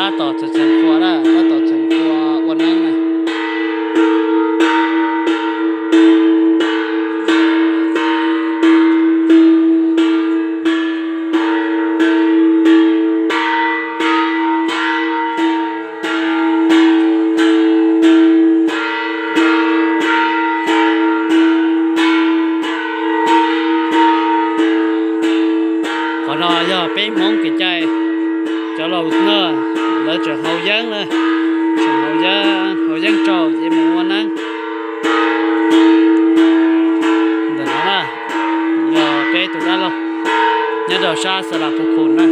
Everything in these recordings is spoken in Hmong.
Tab tom txheev qhua na, tab tom txheev qhua ua neeb na. Qhov no yog peb Hmoob kev cai, cov laus na, lawv tseem haus yeeb na, tseem haus yeeb, haus yeeb tsaus ces mus ua neeb. Ntawm no na, yog peb tus dab laug nyob rau sab Xas Las Phu Khum na.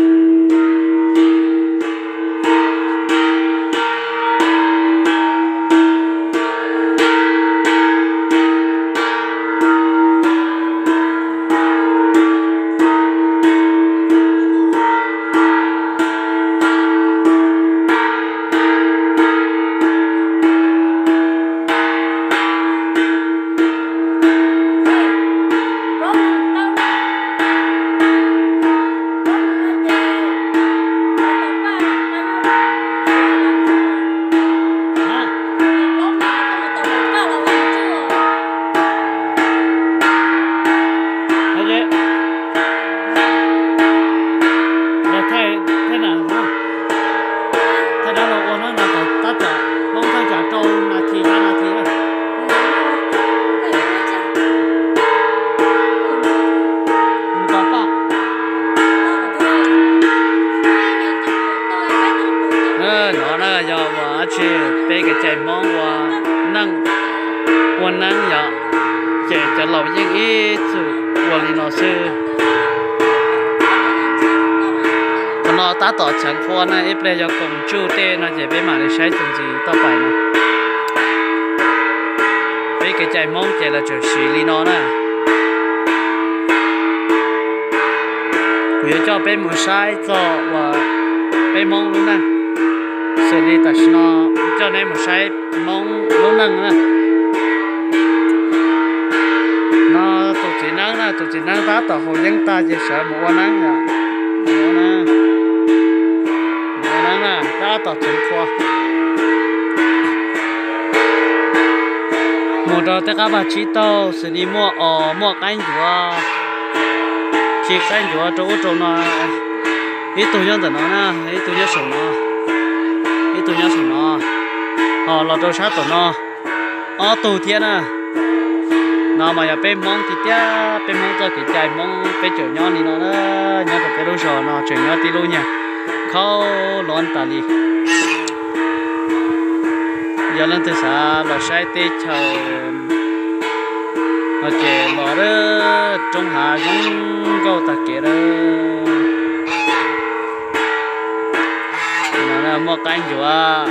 Los thaij, thaij na, thaij dab laug ua neeb no kom tab tom Hmoob thaj tsam rau nas this, peb nas this na. Mus tos paj. No na yog ua dab tsi, peb kev cai Hmoob ua neej, ua neeb yom, ces cov laus yeej ib txwm ua li no xwb. Qhov no tab tom txheev qhua na, ib pliag yog koom tsuj tej no ces peb mam li saib txuas ntxiv toj pais no. Peb kev cai Hmoob ces lawv tseem siv li no na. Kuv yuav coj peb mus saib txog uas peb Hmoob lub neej. Xws li tam sim no coj neb mus saib Hmoob lub neej na. No tus txiv neeb na, tus txiv neeb tab tom haus yeeb tag ces sawv mus ua neeb, ua neeb na, tab tom txheev qhua. Mus rau tej qab vag tsib taug xws li muaj os, muaj qaib ncuav, tsis qaib ncuav rau ub rau no. Ib tug nyob ntawm no na, ib tug nyob saum no, ib tug nyob saum no, ho los rau sab tom no ob tug thiab na. No mas yog peb Hmoob tiag tiag, peb Hmoob txoj kev cai Hmoob peb tseem nyob li no na, nyob rau peb lub zos no tseem nyob tib lub nyuag khaub luav tas li. Yog leej twg xav los saib teb chaws no ces los, roob hav zoo nkauj tag kev lawm. Muaj qaib ncuav.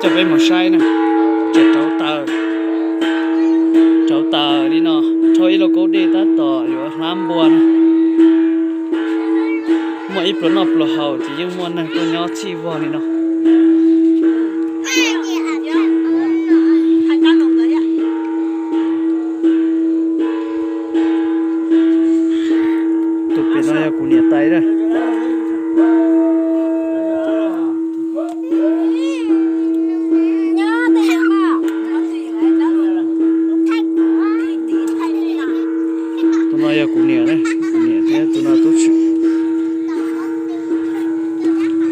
Coj peb mus saib na, tseem rauv taws, rauv taws li no, rho ib lauj kaub dej tab tom yuav hlab npua na. Muaj ib pluas noj pluas haus ces yeej muaj neeg tuaj nyob txhij vog li no. Tus pem no yog kuv niam tais na. Tus no yog kuv niam, kuv niam thiab tus no tub tshwm.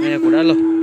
No yog kuv dab laug.